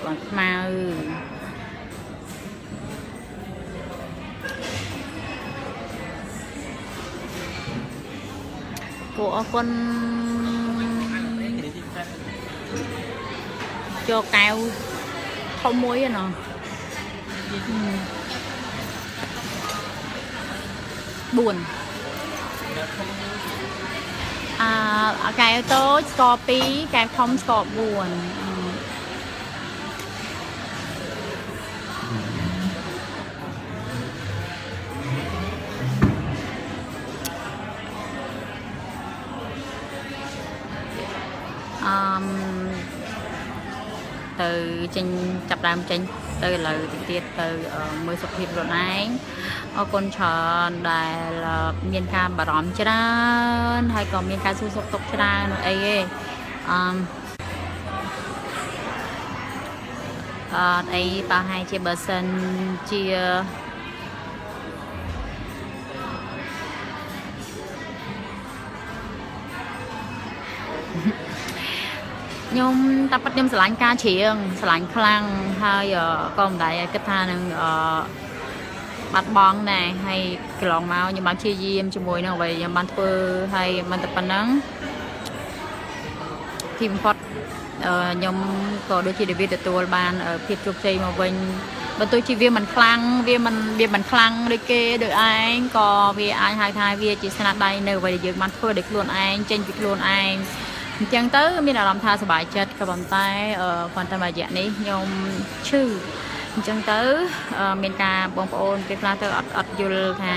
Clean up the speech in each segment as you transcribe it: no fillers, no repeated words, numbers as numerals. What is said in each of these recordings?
បានខ្មៅគួរអរគុណចូលកែវធំមួយណោះ4អាកែវតូចស្ករ2កែវធំស្ករ4អឺទៅចេញចាប់ដើមចេញទៅឥឡូវតិចទៀតទៅមើលសុខភាពខ្លួនឯងអរគុណច្រើនដែលមានការបារម្ភច្រើនហើយក៏មានការសួរសុខទុក្ខច្រើនអីទេអឺអត់អីប្រហែលជាបើសិនជាខ្ញុំតែប៉ិតខ្ញុំស្រឡាញ់ការច្រៀងស្រឡាញ់ខ្លាំងហើយក៏មិនដែរគិតថានឹងបាត់បង់ដែរហើយកន្លងមកខ្ញុំបានព្យាយាមជាមួយនឹងអ្វីខ្ញុំបានធ្វើហើយមិនតែប៉ុណ្ណឹងទីបំផុតខ្ញុំក៏ដូចជាដេវីតទទួលបានភាពជោគជ័យមកវិញបើទោះជាវាមិនខ្លាំងវាមិនខ្លាំងដូចគេដូចឯងក៏វាអាចហៅថាវាជាស្នាដៃនៅអ្វីដែលយើងបានធ្វើដោយខ្លួនឯងចេញពីខ្លួនឯងអញ្ចឹងទៅមានអារម្មណ៍ថាសប្បាយចិត្តក៏ប៉ុន្តែគ្រាន់តែមួយរយៈនេះខ្ញុំឈឺអញ្ចឹងទៅមានការបងប្អូនពេលខ្លះទៅអត់យល់ថា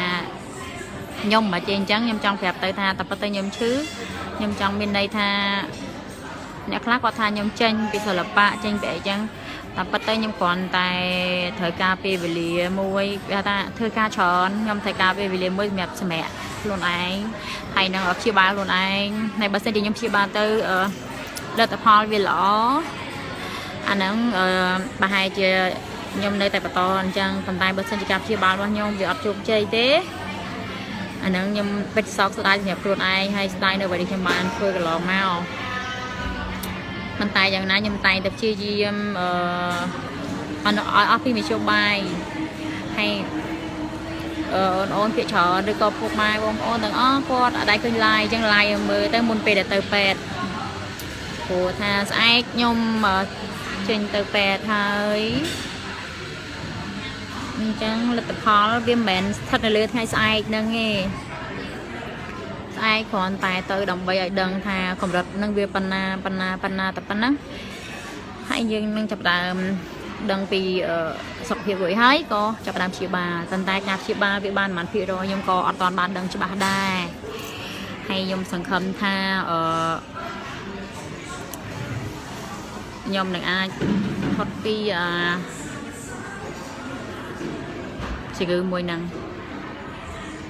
ខ្ញុំមិនចេះអញ្ចឹងខ្ញុំចង់ប្រាប់ទៅថាតែប៉ុន្តែខ្ញុំឈឺខ្ញុំចង់មានន័យថាអ្នកខ្លះគាត់ថាខ្ញុំចេញពីសិល្បៈចេញពីអីចឹងតែប៉ុន្តែខ្ញុំគ្រាន់តែត្រូវការពេលវេលាមួយគេថាធ្វើការច្រើនខ្ញុំត្រូវការពេលវេលាមួយសម្រាប់សម្រាកខ្លួនឯងហើយនឹងព្យាបាលខ្លួនឯងហើយបើសិនជាខ្ញុំព្យាបាលទៅលទ្ធផលវាល្អអាហ្នឹងប្រហែលជាខ្ញុំនៅតែបន្តអញ្ចឹងប៉ុន្តែបើសិនជាការព្យាបាលរបស់ខ្ញុំវាអត់ជោគជ័យទេអាហ្នឹងខ្ញុំពិតសោកស្ដាយសម្រាប់ខ្លួនឯងហើយស្ដាយនៅអ្វីដែលខ្ញុំបានធ្វើកន្លងមកប៉ុន្តែយ៉ាងណាខ្ញុំតែងតែព្យាយាមឲ្យអស់ពីមធ្យោបាយហើយអូនភាគច្រើនឬក៏ពុកម៉ែបងប្អូនទាំងអស់គាត់អត់ដែរឃើញ live អញ្ចឹង live មើលទៅមុនពេលដែលទៅពេទ្យព្រោះថាស្អែកខ្ញុំចេញទៅពេទ្យហើយអញ្ចឹងលទ្ធផលវាមិនមែនស្ថិតនៅលើថ្ងៃស្អែកហ្នឹងទេស្អែកគ្រាន់តែទៅដើម្បីឲ្យដឹងថាកម្រិតនឹងវាប៉ុណ្ណាប៉ុណ្ណាប៉ុណ្ណាតែប៉ុណ្ណឹងហើយយើងនឹងចាប់ដើមដឹងពីសុខភាពរួចហើយក៏ចាប់ផ្ដើមព្យាបាលប៉ុន្តែការព្យាបាលវាបានប្រហែលភាគរយខ្ញុំក៏អត់ទាន់បានដឹងច្បាស់ដែរហើយខ្ញុំសង្ឃឹមថាខ្ញុំនឹងអាចផុតពីជំងឺមួយហ្នឹង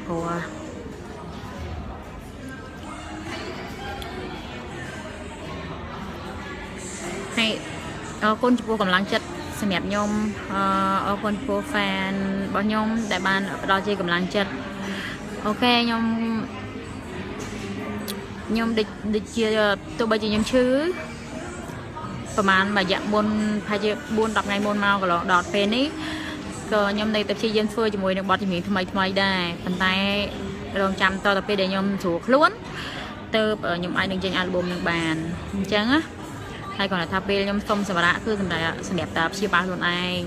ព្រោះហើយអរគុណចំពោះកម្លាំងចិត្តសម្រាប់ខ្ញុំអរគុណចំពោះ fan របស់ខ្ញុំដែលបានផ្ដល់ជាកម្លាំងចិត្តអូខេខ្ញុំដូចជាទោះបីជាខ្ញុំឈឺប្រហែលមួយរយៈមុនប្រហែលជា4 10ថ្ងៃមុនមកកន្លងដល់ពេលនេះក៏ខ្ញុំនៅតែព្យាយាមធ្វើជាមួយនឹងបទចម្រៀងថ្មីថ្មីដែរប៉ុន្តែរងចាំតទៅពេលដែលខ្ញុំស្រួលខ្លួនទៅខ្ញុំអាចនឹងចេញអាល់ប៊ុមនឹងបានអញ្ចឹងណាហើយគាត់ថាពេលខ្ញុំសុំសម្រាប់គឺសម្រាប់តែព្យាបាលខ្លួនឯង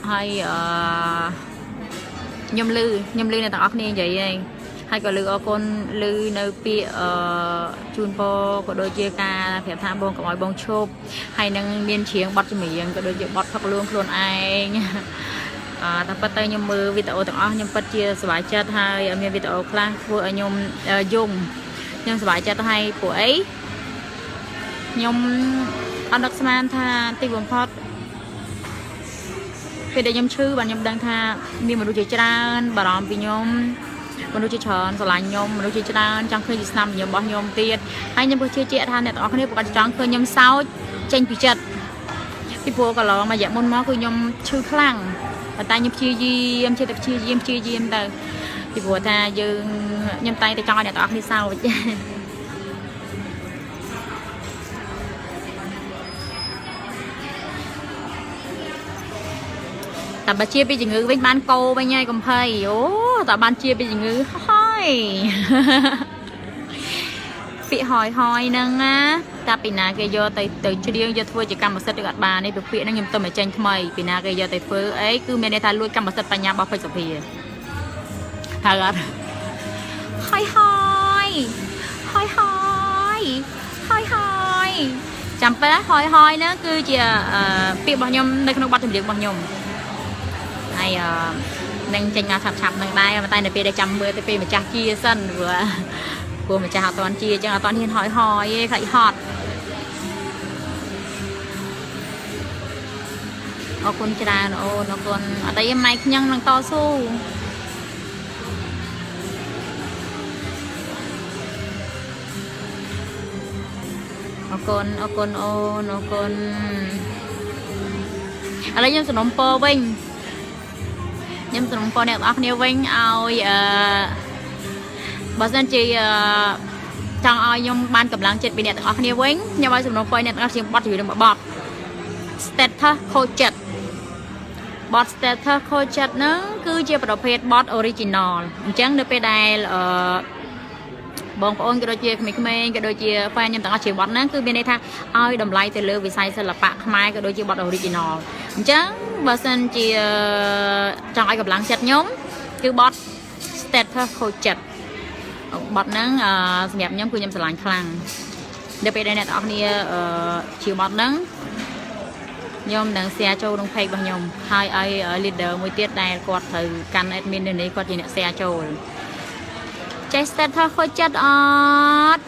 ហើយខ្ញុំលឺអ្នកទាំងអស់គ្នានិយាយហើយក៏លឺអរគុណលឺនៅពាក្យជូនពរក៏ដូចជាការប្រាប់ថាបងកុំឲ្យបងឈប់ហើយនឹងមានច្រៀងបទចម្រៀងក៏ដូចជាបទផឹកលួងខ្លួនឯងតែពិតទៅខ្ញុំមើលវីដេអូទាំងអស់ខ្ញុំពិតជាសប្បាយចិត្តហើយមានវីដេអូខ្លះធ្វើឲ្យខ្ញុំយំខ្ញុំសប្បាយចិត្តហើយព្រោះអីខ្ញុំអត់នឹកស្មានថាទីបំផុតពេលដែលខ្ញុំឈឺបានខ្ញុំដឹងថាមានមនុស្សជាច្រើនបារម្ភពីខ្ញុំមនុស្សជាច្រើនស្រឡាញ់ខ្ញុំមនុស្សជាច្រើនចង់ឃើញជាស្នាមញញឹមរបស់ខ្ញុំទៀតហើយខ្ញុំក៏ជឿជាក់ថាអ្នកទាំងអស់គ្នាប្រកាសចង់ឃើញខ្ញុំសើចចេញពីចិត្តពីព្រោះកន្លងមួយរយៈមុនមកគឺខ្ញុំឈឺខ្លាំងប៉ុន្តែខ្ញុំព្យាយាមចេះតែព្យាយាមទៅពីព្រោះថាយើងខ្ញុំតែងតែចង់ឲ្យអ្នកទាំងអស់គ្នាសើច តែបើជាពីជំងឺវិញបានកោវិញហើយកុំភ័យអូតែបានជាពីជំងឺហើយពាក្យហយហយហ្នឹងណាតែពីណាគេយកទៅច្រៀងយកធ្វើជាកម្មសិទ្ធិឬអត់បាននេះពាក្យហ្នឹងខ្ញុំទៅមកចេញថ្មីពីណាគេយកទៅធ្វើអីគឺមានន័យថាលួចកម្មសិទ្ធិបញ្ញារបស់ពេជ្រសុភាហើយអត់ហយហយហយហយហយហយចាំពេលហយហយហ្នឹងគឺជាពាក្យរបស់ខ្ញុំនៅក្នុងបទចម្រៀងរបស់ខ្ញុំហើយនឹងចេញមកឆាប់ឆាប់នឹងដែរតែនៅពេលដែលចាំមើលទៅពេលម្ចាស់ជាសិនព្រោះម្ចាស់អត់ទាន់ជាអញ្ចឹងអត់ទាន់ហ៊ានហយហយទេខ្លាចហត់អរគុណច្រើនអូនអរគុណអត់អីម៉ែខ្ញុំនឹងតស៊ូអរគុណអរគុណអូនអរគុណឥឡូវខ្ញុំសំណូមពរវិញខ្ញុំសំណូមពរអ្នកទាំងអស់គ្នាវិញឲ្យបើសិនជាចង់ឲ្យខ្ញុំបានកម្លាំងចិត្តពីអ្នកទាំងអស់គ្នាវិញខ្ញុំឲ្យសំណូមពរអ្នកទាំងអស់គ្នាបត់ជាមួយនឹងបទ Status ខូចចិត្តបទ Status ខូចចិត្តហ្នឹងគឺជាប្រភេទបទ original អញ្ចឹងនៅពេលដែលបងប្អូនក៏ដូចជាក្មេងៗក៏ដូចជា fan ខ្ញុំទាំងអស់ជាបទហ្នឹងគឺមានន័យថាឲ្យតម្លៃទៅលើវិស័យសិល្បៈខ្មែរក៏ដូចជាបទ original អញ្ចឹងបើសិនជាចង់ឲ្យកម្លាំងចិត្តខ្ញុំគឺបទ Status ខូចចិត្តបទហ្នឹងសម្រាប់ខ្ញុំគឺខ្ញុំស្រឡាញ់ខ្លាំងនៅពេលដែលអ្នកទាំងអស់គ្នាជាបទហ្នឹងខ្ញុំនឹង share ចូលក្នុង page របស់ខ្ញុំហើយឲ្យ leader មួយទៀតដែលគាត់ត្រូវកាន់ admin នៅនេះគាត់ជាអ្នក share ចូលចេះ status ខូចចិត្តអត់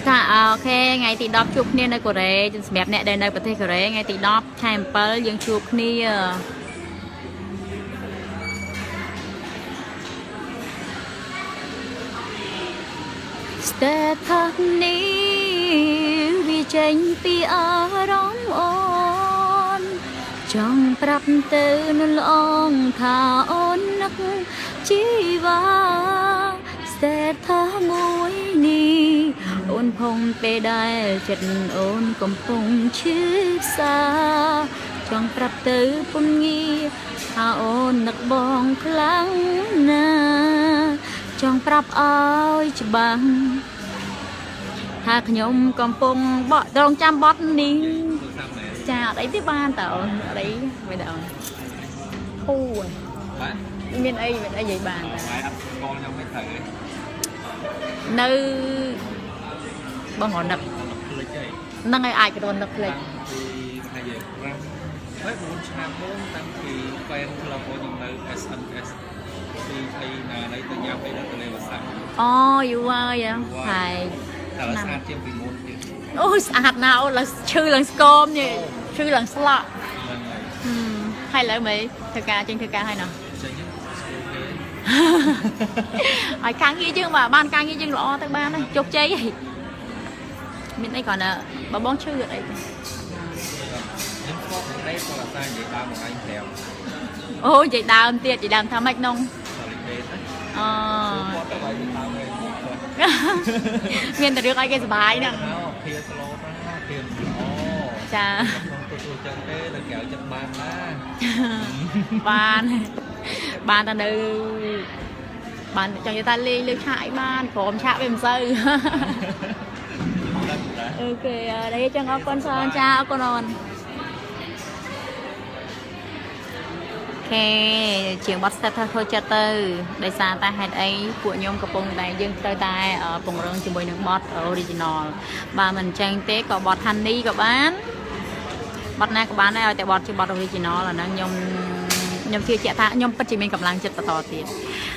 ចាអូខេថ្ងៃទី10ជួបគ្នានៅកូរ៉េសម្រាប់អ្នកដែលនៅប្រទេសកូរ៉េថ្ងៃទី10ខែ7យើងជួបគ្នា Status នេះវាចេញពីអារម្មណ៍អូនចង់ប្រាប់ទៅនឹងល្អងថាអូននឹកជីវ៉ា Status មួយនេះអូនផងពេលដែលចិត្តអូនកំពុងឈឺផ្សាចង់ប្រាប់ទៅពុំងាថាអូននឹកបងខ្លាំងណាស់ចង់ប្រាប់ឲ្យច្បាស់ថាខ្ញុំកំពុងបកត្រង់ចាំបត់នេះចាអត់អីទេបានតើអូនអត់អីមិនតើអូនធូរបាទមានអីមានអីនិយាយបានតើអត់ស្គាល់ខ្ញុំមិនត្រូវទេនៅបងរនឹកភ្លេចហើយហ្នឹងហើយអាចរនឹកភ្លេចពីថ្ងៃយើង5ហើយ4ឆ្នាំមុនតាំងពី fan club របស់ខ្ញុំនៅ SMS ពីអីណាណីទៅញ៉ាំអីដល់ទន្លេវសាក់អូយូរហើយហើយ តែស្អាតជាងពីមុនទៀតអូស្អាតណាស់អូឡើងឈឺឡើងស្គមនេះឈឺឡើងស្លក់ ហ្នឹងហើយ ហើយឥឡូវមិនធ្វើការចេញធ្វើការហើយណោះ ចេញ ឲ្យការងារយើងបើបានការងារយើងល្អទៅបានហើយជោគជ័យហើយមានអីគ្រាន់តែបើបងឈឺអត់អីទេ ខ្ញុំស្គាល់តែគាត់អាសានិយាយដើមមួយថ្ងៃ5 អូនិយាយដើមទៀតនិយាយដើមថាម៉េចនងអូ គាត់ទៅឲ្យដើមឯង មានតែរឿងឲ្យគេសុបាយហ្នឹង ភាស្លូតណាភាល្អ ចា ទទួលចឹងទេដល់ក្រៅចិត្តបានណា បានបានតែនៅបានចង់និយាយថាលេងលើឆាកអីបានព្រមឆាកវាមិនសូវអូខេđấyចឹងអរគុណច្រើនចាអរគុណអូនខេជាងបត់ status ខូចចិត្តទៅដោយសារតែហេតុអីពួកខ្ញុំកំពុងតែយើងត្រូវតែពង្រឹងជាមួយនឹងបទ original បើមិនចឹងទេក៏បទ Honey ក៏បានបទណាក៏បានដែរឲ្យតែបទជាបទ original អាហ្នឹងខ្ញុំជឿជាក់ថាខ្ញុំពិតជាមានកម្លាំងចិត្តបន្តទៀត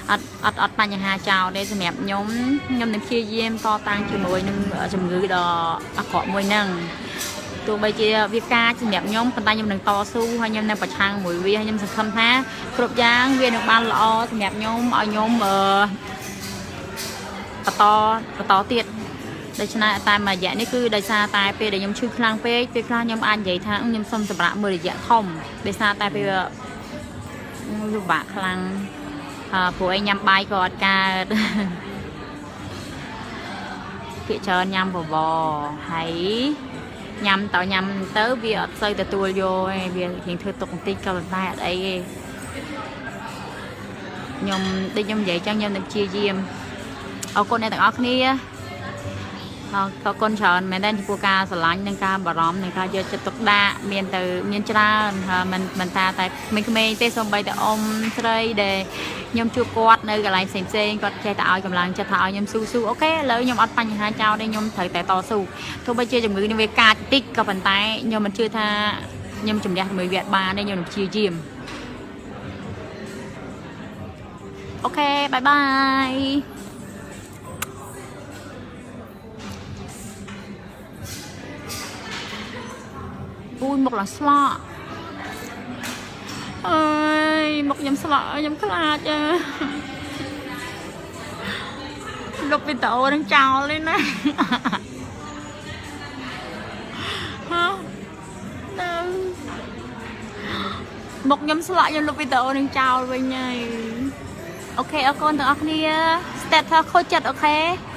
អត់អត់អត់បញ្ហាចោលទេសម្រាប់ខ្ញុំខ្ញុំនឹងព្យាយាមតតាំងជាមួយនឹងជំងឺដ៏អាក្រក់មួយហ្នឹងទោះបីជាវាកាចសម្រាប់ខ្ញុំប៉ុន្តែខ្ញុំនឹងតស៊ូហើយខ្ញុំនឹងប្រឆាំងមួយវាហើយខ្ញុំសង្ឃឹមថាគ្រប់យ៉ាងវានឹងបានល្អសម្រាប់ខ្ញុំឲ្យខ្ញុំបន្តទៀតដូច្នេះតាមរយៈនេះគឺដោយសារតែពេលដែលខ្ញុំឈឺខ្លាំងពេកពេលខ្លះខ្ញុំអាចនិយាយថាខ្ញុំសុំសម្រាប់មួយរយៈធំដោយសារតែពេល លំបាកខ្លាំង ព្រោះឯងញ៉ាំបាយក៏អត់កើត ភាគច្រើនញ៉ាំបបរ ហើយញ៉ាំតញ៉ាំទៅវាអត់សូវទទួលយកឯង វារៀងធ្វើទុកបន្តិច ក៏ប៉ុន្តែអត់អីទេ ខ្ញុំដូចខ្ញុំនិយាយចឹង ខ្ញុំនឹងព្យាយាម។ អរគុណអ្នកទាំងអស់គ្នា អរគុណច្រើនមែនទែនចំពោះការស្រឡាញ់ និងការបារម្ភ និងការយកចិត្តទុកដាក់ មានទៅមានច្រើន មិនថាតែក្មេងៗទេ សូម្បីតែអ៊ំស្រីដែលខ្ញុំជួបគាត់នៅកន្លែងផ្សេងផ្សេង គាត់ចេះតែឲ្យកម្លាំងចិត្តថាឲ្យខ្ញុំស៊ូស៊ូ។ អូខេ ឥឡូវខ្ញុំអត់បញ្ហាចោលទេ ខ្ញុំត្រូវតែតស៊ូ ទោះបីជាជំងឺនេះវាកាចតិច ក៏ប៉ុន្តែខ្ញុំមិនជឿថាខ្ញុំជំនះជាមួយវាអត់បានទេ ខ្ញុំនឹងព្យាយាម។ អូខេ បាយបាយ។ អូយ មុខឡើងស្លក់អើយ មុខខ្ញុំស្លក់ ខ្ញុំខ្លាច លុបវីដេអូនឹងចោលទេណា ហ៎ នៅមុខខ្ញុំស្លក់ ខ្ញុំលុបវីដេអូនឹងចោលវិញហើយ។ អូខេ អរគុណទាំងអស់គ្នា status ខូចចិត្ត។ អូខេ។